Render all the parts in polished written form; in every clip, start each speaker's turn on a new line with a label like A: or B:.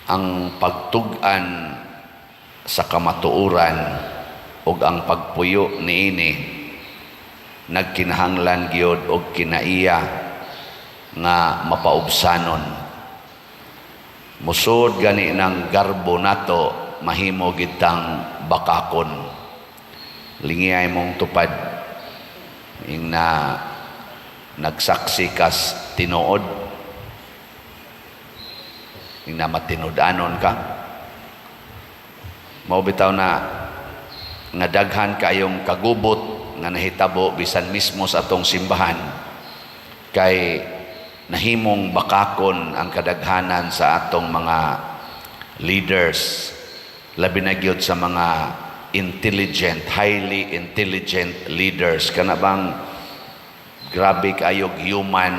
A: Ang pagtug-an sa kamatuoran ug ang pagpuyo niini nagkinahanglan gyud og kinaiya nga mapaubsanon. Musod gani ng garbo nato, mahimo gitang bakakon. Lingiyay mong tupad ing na nagsaksi kas tinuod, ing na matinud-anon ka. Mao bitaw na nga daghan kayong kagubot nga nahitabo bisan mismo sa atong simbahan kay nahimong bakakon ang kadaghanan sa atong mga leaders, labi na gyud sa mga intelligent, highly intelligent leaders, kana bang grabe kayog human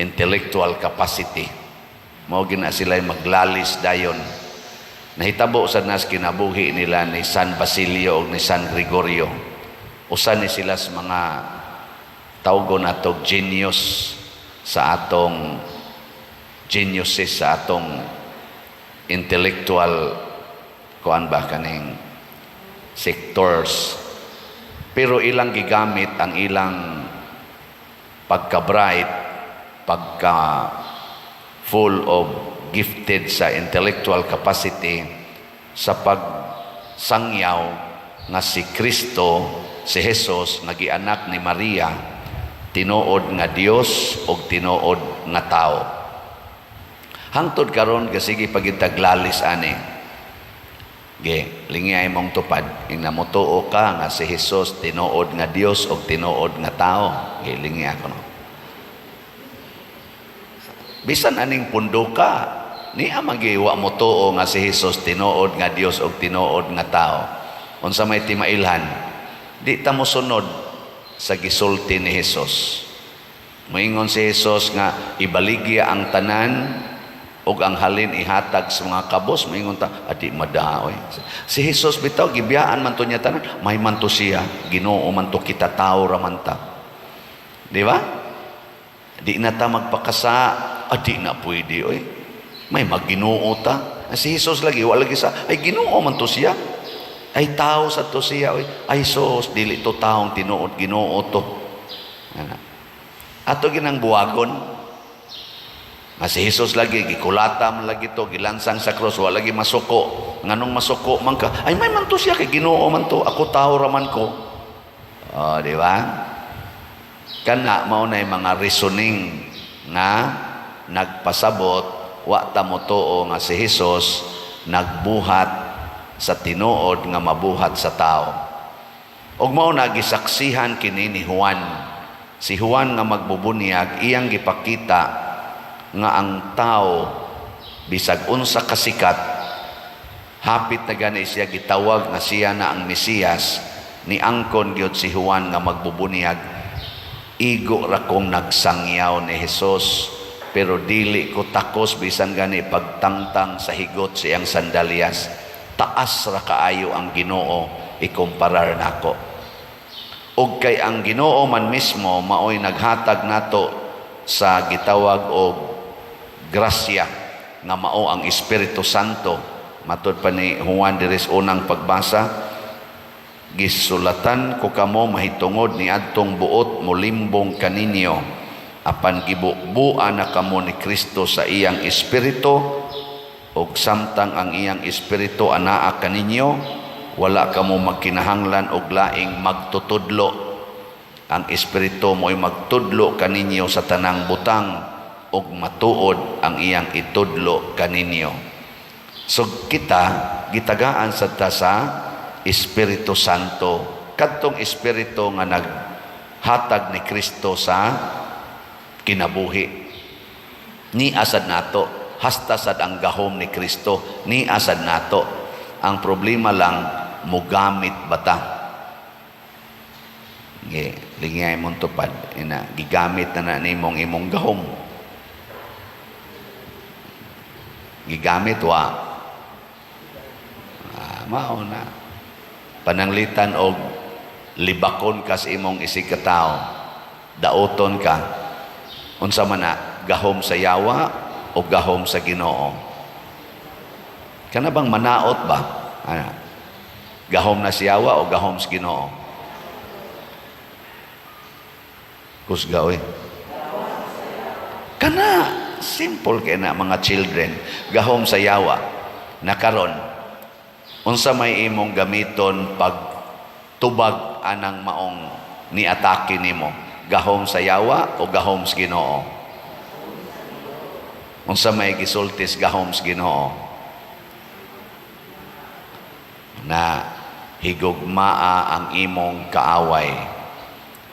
A: intellectual capacity. Mao gina sila maglalis dayon. Nahitabo sad nas kinabuhi nila ni San Basilio ug ni San Gregorio. Usa ni sila sa mga tawgon nato genius sa atong geniuses sa atong intellectual kuan ba, kaning sectors, pero ilang gigamit ang ilang pagka-bright, pagka full of gifted sa intellectual capacity sa pagsangyaw nga si Kristo, si Jesus nga gianak ni Maria, tinuod nga Dios ug tinuod nga tao. Hangtod karon gasige pagitaglalis ani. Ge, lingiyay mong tupad ing namutuo ka nga si Jesus tinuod nga Dios ug tinuod nga tao. Ge, lingi ako no. Bisan aning pundo ka, niya magiwa mo tuo nga si Jesus tinuod nga Dios ug tinuod nga tao. Unsa may timailhan, di ta mosunod sa gisulti ni Jesus. Moingon si Jesus nga ibaligya ang tanan ug ang halin ihatag sa mga kabos, moingon ta, adi madaoy. Si Jesus bitaw gibiyaan man to niya tanan, may man to siya, Ginoo man to, kita tao ra man ta. Di ba? Di na ta magpakasa, adi na pwede oy. May magginoo ta. Si Jesus lagi wala lagi sa ay Ginoo man to siya. Ay tao sa to siya oy. Ay sos, dili to taong tinuod, Ginoo to. Ana. Ato ginang buwagon. Nga si Jesus lagi gikulata man lagi to, gilansang sa cross, wala lagi masuko. Nganong masuko man ka? Ay may man to siya kay Ginoo man to, ako tao ra man ko. Oh, di ba? Kana mao na mga reasoning nga nagpasabot wa ta motuo nga si Jesus nagbuhat sa tinuod nga mabuhat sa tao. Ug mao na gisaksihan kini ni Juan. Si Juan nga magbubunyag, iyang gipakita nga ang tao bisag unsa kasikat, hapit na gani siya gitawag nga siya na ang Mesiyas, ni angkon gyud si Juan nga magbubunyag, "Igo ra kong nagsangyaw ni Jesus, pero dili ko takos bisan gani pagtangtang sa higot sa iyang sandalyas. Taas ra kaayo ang Ginoo ikumparar nako." Ug kay ang Ginoo man mismo maoy naghatag nato sa gitawag og grasya nga mao ang Espiritu Santo. Matud pa ni Juan diri sa unang pagbasa, "Gisulatan ko kamo mahitungod ni adtong buot molimbong kaninyo, apan gibubuan na kamo ni Kristo sa iyang espiritu, ug samtang ang iyang espiritu anaa kaninyo, wala kamo magkinahanglan og laing magtutudlo. Ang espiritu mo'y magtudlo kaninyo sa tanang butang ug matuod ang iyang itudlo kaninyo." So kita gitagaan sa ta sa Espiritu Santo, kadtong espiritu nga naghatag ni Kristo sa kinabuhi. Ni asad nato, hasta sad ang gahom ni Kristo ni asad nato. Ang problema lang, mugamit bata? Ge, lingay mong tupad ina gigamit na na nimong imong gahom. Gigamit wa? Ah, mao na pananglitan og libakon ka sa imong isig katao, daoton ka, unsa man na, gahom sa yawa o gahom sa Ginoo? Kana bang manaot ba? Ana. Gahom na siyawa o gahom sa Ginoo? Kusga oy. Kana simple kay na, mga children, gahom sa yawa. Na karon, unsa may imong gamiton pag tubag anang maong ni-atake nimo? Gahom sa yawa o gahom sa Ginoo? Unsa may gisultis gahom sa Ginoo? Na higugmaa ang imong kaaway.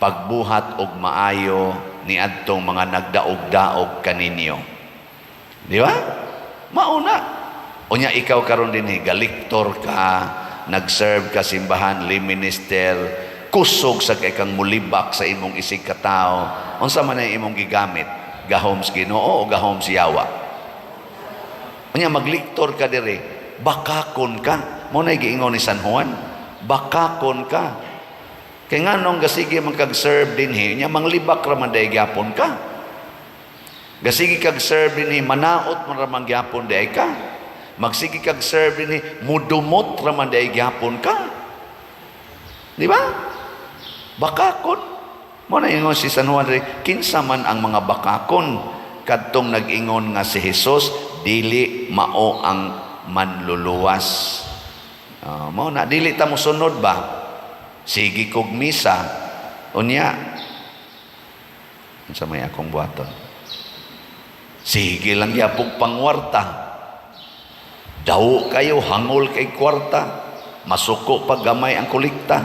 A: Pagbuhat og maayo niadtong mga nagdaog-daog kaninyo. Di ba? Mauna. Unya ikaw karon dinhi, galiktor ka, nag-serve ka simbahan, lay minister, kusog sa kay kang mulibak sa imong isig katao. Unsa man ang imong gigamit? Gahom sa Ginoo o gahom sa yawa? Unya magliktor ka diri, bakakon ka. Mao na giingon ni San Juan, bakakon ka. Kay nganong gasige man kag serve dinhi, nya manglibak ra man diay gyapon ka. Gasige kag serve dinhi, manaot man ra man gyapon diay ka. Magsige kag serve dinhi, mudumot ra man diay gyapon ka. Di ba? Bakakon. Mao na ingon si San Juan diri, kinsa man ang mga bakakon kadtong nag-ingon nga si Jesus dili mao ang manluluwas. Mao na dili ta mosunod ba? Sige kog misa. Unya unsa may akong buhaton? Sige lang yapog pangwarta. Daw kayo hangol kay kwarta. Masuko pag gamay ang kolekta.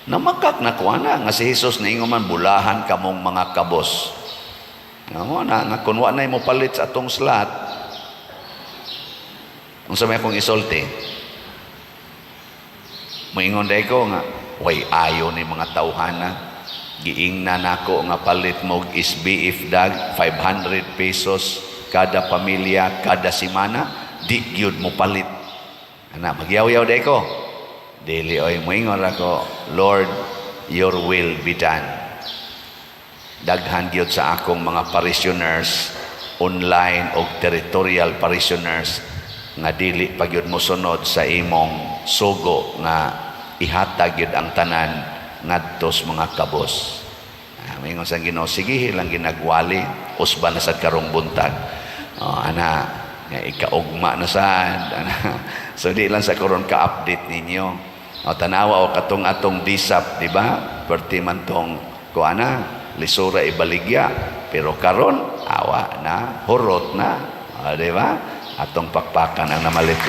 A: Namakak na kuana nga si Jesus niingon man, "Bulahan kamong mga kabos." Nga mo na nga kun wa nay mo palit sa atong slot, unsa may akong isulti? Moingon day ko nga way ayo ni mga tawhana. Giingna nako nga palit mo og SBF dag 500 pesos kada pamilya kada semana, di gyud mo palit. Ana, magyaw-yaw day ko. Dili oy, moingon ra ko, "Lord, your will be done." Daghan gyud sa akong mga parishioners online og territorial parishioners nga dili pa gyud mosunod sa imong sugo nga ihatag gyud ang tanan ngadto sa mga kabos. Ah, moingon sa Ginoo, sige lang ginagwali, usba na sad karong buntag. Oh, ana, nga ikaugma na sad. Ana. So di lang sa karon ka-update ninyo. O tanawa o katong atong disap, di ba? Perti man tong kuana, lisura ibaligya. Pero karon awa na, hurot na. O, di ba? Atong pakpakan ang namalit.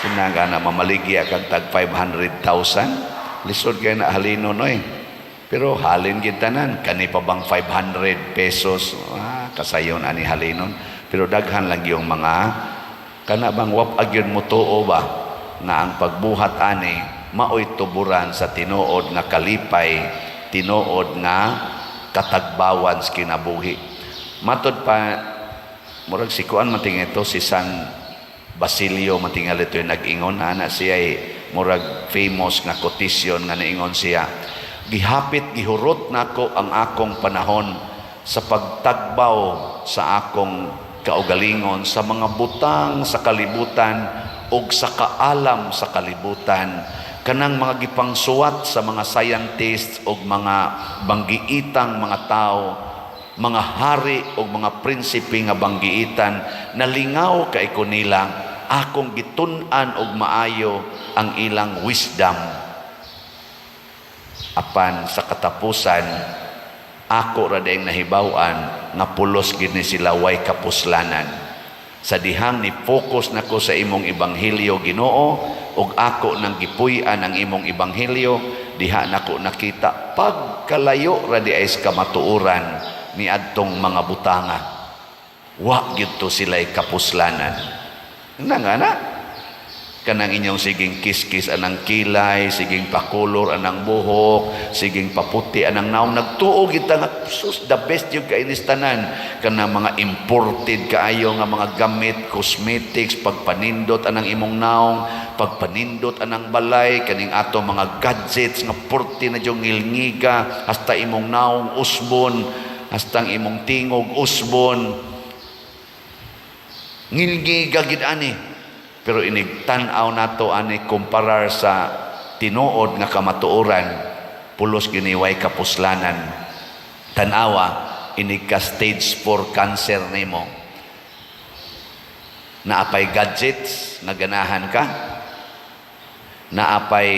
A: Sinaga na mamaligya kag tag 500,000. Lisod kay na halino noy. Pero halin gid tanan kani pa bang 500 pesos, ah, kasayon ani halinon. Pero daghan lang yung mga kana bang wap agyon mo tuo ba nga ang pagbuhat ani maoy tuburan sa tinuod nga kalipay, tinuod nga katagbawan sa kinabuhi. Matod pa murag si kuan man ito, si San Basilio matingal ito yung nag-ingon ana siya ay murag famous nga quotation nga niingon siya, "Gihapit gihurot nako ang akong panahon sa pagtagbaw sa akong kaugalingon sa mga butang sa kalibutan ug sa kaalam sa kalibutan, kanang mga gipangsuwat sa mga scientists ug mga banggiitang mga tao, mga hari o mga prinsipe nga banggiitan. Nalingaw kay ko nila. Akong gitun-an og maayo ang ilang wisdom, apan sa katapusan ako ra dayong nahibaw-an nga pulos gid ni sila, way kapuslanan. Sa dihang ni focus nako sa imong ebanghelyo, Ginoo, ug ako nang gipuy-an ang imong ebanghelyo, diha nako nakita pagkalayo ra di ay sa kamatuoran niadtong mga butanga. Wa gyud to sila'y kapuslanan." Na nga na kanang inyong siging kiskis anang kilay, siging pakulor anang buhok, siging paputi anang naong, nagtuo kita nga sus, the best yung kainis tanan, kanang mga imported kaayo nga mga gamit, cosmetics, pagpanindot anang imong naong, pagpanindot anang balay, kaning ato mga gadgets nga purti na yung ngilngiga, hasta imong naong usbon, hasta ang imong tingog usbon. Ngilngiga gid ani. Pero inig tan-aw nato ani kumparar sa tinuod nga kamatuoran, pulos gyud ni way kapuslanan. Tan-awa, inig ka stage 4 cancer nimo. Naapay gadgets nga ganahan ka? Naapay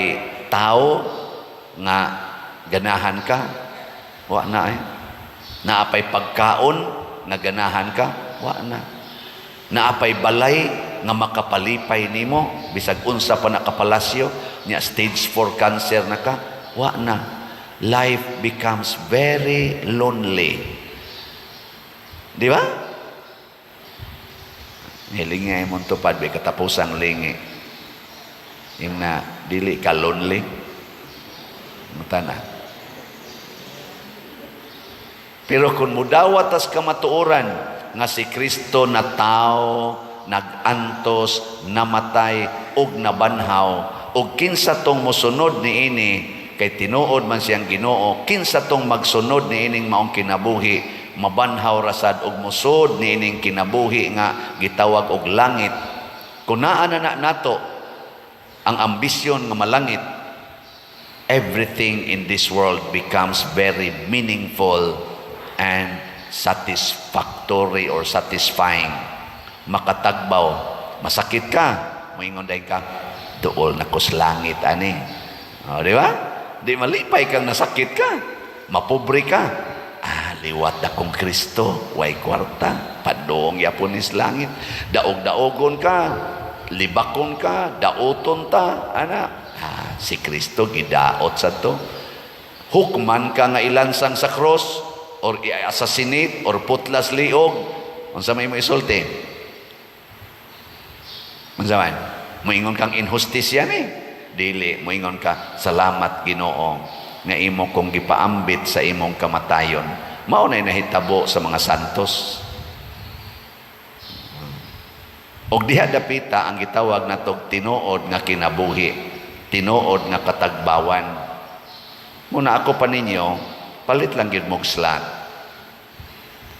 A: tao nga ganahan ka? Wa na eh. Naapay pagkaon nga ganahan ka? Wa na. Naapay balay nga makapalipay nimo, bisag unsa pa na kapalasyo nya, stage 4 cancer na ka? Wa na. Life becomes very lonely. Di ba? Hiling nga imong tupad, may katapusang lingi. Yung na, dili ka lonely. Mata na. Pero kung mudawat tas kamatuoran nga si Kristo na tao, nagantos, namatay, ug nabanhaw, ug kinsa tong mosunod niini, kay tinuod man siyang Ginoo, kinsa tong magsunod niining maong kinabuhi, mabanhaw rasad ug musod niining kinabuhi nga gitawag og langit. Kung naa na na nato ang ambisyon nga malangit, everything in this world becomes very meaningful and satisfactory or satisfying. Makatagbaw, masakit ka, moingon dayon ka, "Duol na kos langit ani." O, di ba? Di malipay kang nasakit ka. Mapobre ka. "Ah, liwat na kong Kristo, way kwarta, padong yapon is langit." Daog-daogon ka, libakon ka, daoton ta, ana. Ah, si Kristo gidaot sa to. Hukman ka nga ilansang sa cross or i-assassinate or putlas liog. Unsa may mo isulti? Unsa man? Moingon kang inhustisya ni. Dili, moingon ka, "Salamat, Ginoo, nga imo kong gipaambit sa imong kamatayon." Mao na nahitabo sa mga santos. Og diha dapita ang gitawag natog tinuod nga kinabuhi, tinuod nga katagbawan. Muna ako pa ninyo, palit lang gyud mog slot.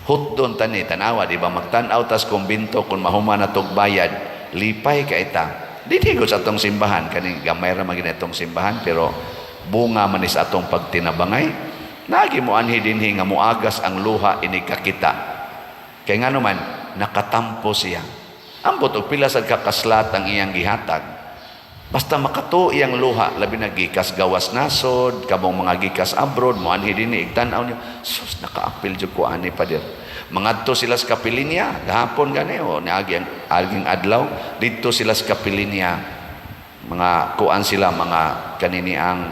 A: Hutdon tani, tanawa, di ba? Magtan-aw tas kumbinto kung mahuman na tog bayad, lipay ka ita. Di ko sa atong simbahan, kaning gamay ra man gid atong simbahan, pero bunga man is atong pagtinabangay. Nagi mo anhi dinhi nga muagas ang luha inig kakita. Kay ngano man, nakatampo siya. Ambot og pila sad ka ka-slot ang iyang gihatag. Basta makato iyang luha, labi na gikas gawas nasod, kamong mga gikas abroad, mo anhi dinhi igtan-aw niyo, "Sus, nakaapil jud ko ani, pader." Mangadto sila sa kapilinya, gahapon gani o niagi ang aging adlaw, didto sila sa kapilinya. Mga kuan sila, mga kanini ang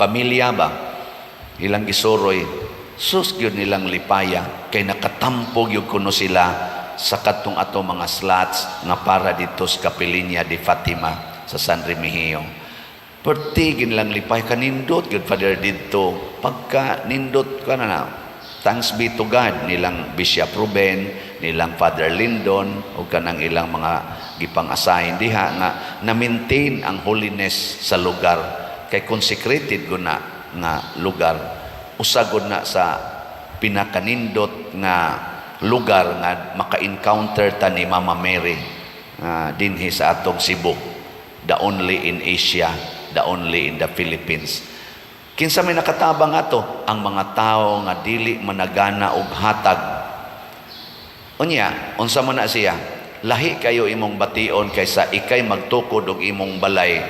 A: pamilya ba? Ilang gisuroy, sus gyud nilang lipaya kay nakatampo gyud kuno sila sa kadtong ato mga slots nga para dito sa Kapilinya di Fatima sa San Remigio. Perti ginlang lipay, kanindot gyud, Father, didto. Pagka nindot ka na na, thanks be to God nilang Bishop Ruben, nilang Father Lindon ug kanang ilang mga gipang-assign diha nga na-maintain ang holiness sa lugar kay consecrated gud na nga lugar. Usa gud na sa pinakanindot nga lugar nga maka-encounter ta ni Mama Mary dinhi sa atong Cebu, the only in Asia, the only in the Philippines. Kinsa may nakatabang ato? Ang mga tao nga dili managana og hatag. Unya, unsa man na siya? Lahi kayo imong bation kaysa ikay magtukod og imong balay.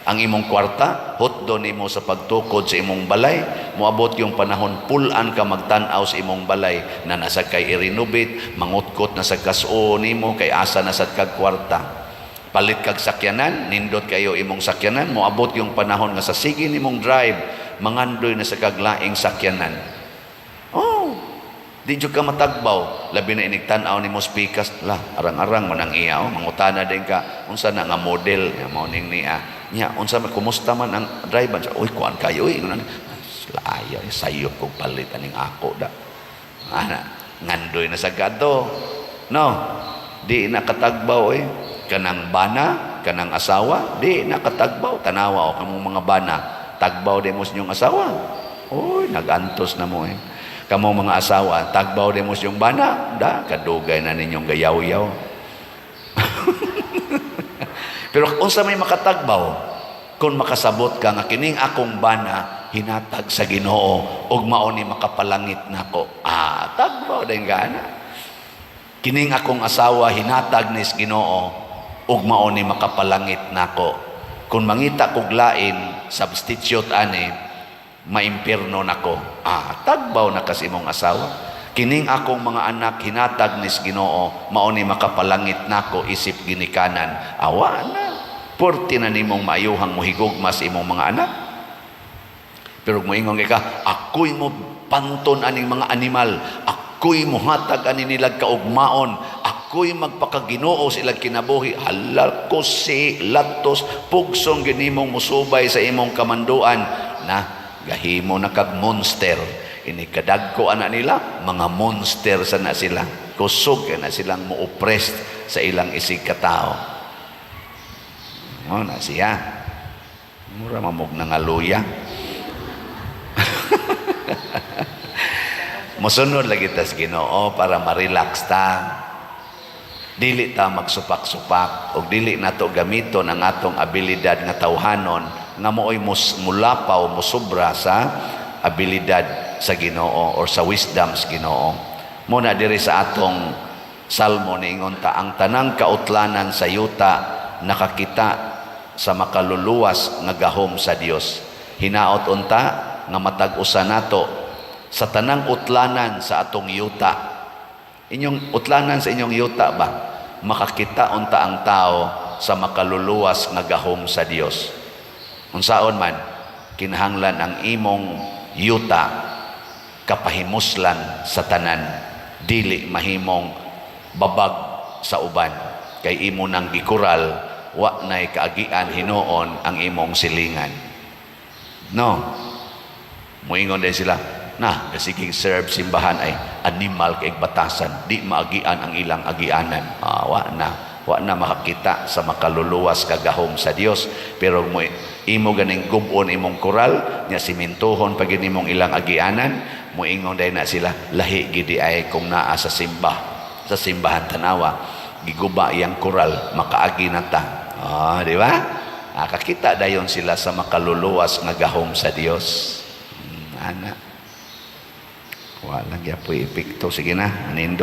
A: Ang imong kwarta, hutdo nimo sa pagtukod sa imong balay. Moabot yung panahon, pulan ka magtan-aw sa imong balay na nasa kay i-renovate, mangutkot na sa kasuo nimo kay asa na sad kag kwarta. Palit kag sakyanan, nindot kayo imong sakyanan, moabot yung panahon nga sa sige nimong drive, mangandoy na sa kaglaing sakyanan. Oh, di jud ka matagbaw. Labi na inig tan-aw nimo spikas, la, arang-arang man ang iya, oh, mangutana din ka, unsa na nga model, ya, mao ning niya. Nya, unsa man, kumusta man ang driver? "Uy, kuan kayo, uy, layo, sayop kog palit aning ako da." Ana, ngandoy na sa gado. No, di na katagbaw eh. Kanang bana, kanang asawa, di na katagbaw. Tanawa o kamong mga bana, tagbaw di mo sa inyong asawa. Uy, nagantos na mo eh. Kamong mga asawa, tagbaw di mo sa inyong bana, da, kadugay na ninyong gayaw-yaw. Pero unsa may makatagbaw kung makasabot ka nga kining akong bana hinatag sa Ginoo ug mao ni makapalangit nako. Ah, tagbaw din ka na. Kining akong asawa hinatag ni Ginoo ug mao ni makapalangit nako. Kung mangita kog lain, substitute ani, maimpirno nako. Ah, tagbaw na kas imong asawa. Kining akong mga anak hinatag ni Ginoo, mao ni makapalangit nako isip ginikanan. Awa na. Purti na nimong maayuhang mohigugma sa imong mga anak. Pero moingon ka, "Ako'y mo panton aning mga animal, ako'y muhatag ani nilag kaugmaon, ako'y magpakaginoo sa ilang kinabuhi." Halal ko si latos, pugsong ginimong musubay sa imong kamanduan na gahimo na kag monster. Ini kadagko ana nila, mga monster sa na sila. Kusog na silang mo-oppress sa ilang isig katao. Mo na siya. Mura mamog na nga luya. Mosunod lagi tas Ginoo para ma-relax ta. Dili ta magsupak-supak og dili nato gamiton ang atong abilidad nga tawhanon nga mooy mulapaw, musubra sa abilidad sa Ginoo or sa wisdom sa Ginoo. Muna diri sa atong salmo, niingon ta, ang tanang kautlanan sa yuta nakakita sa makaluluwas nga gahom sa Dios. Hinaot unta nga matag usa nato sa tanang utlanan sa atong yuta, inyong utlanan sa inyong yuta ba, makakita unta ang tao sa makaluluwas nga gahom sa Dios. Unsaon man, kinahanglan ang imong yuta kapahimuslan sa tanan, dili mahimong babag sa uban, kay imo nang gikural, wa nay kaagian hinuon ang imong silingan, no? Moingon din sila na gasigig serve simbahan ay animal kay batasan, di maagian ang ilang agianan. Ah, wa na makakita sa makaluluwas kagahom sa Dios. Pero mo imo ganing gubon imong koral nya, simintuhon pag imong ilang agianan, moingon day na sila, "Lahi gidi ay kung naa sa simbahan, tanawa giguba iyang koral, makaagi na ta." Ah, di ba? Ah, kakita dayon sila sa makaluluwas nga gahom sa Dios. Ana. Wala gyapon epekto. Sige na, anindog.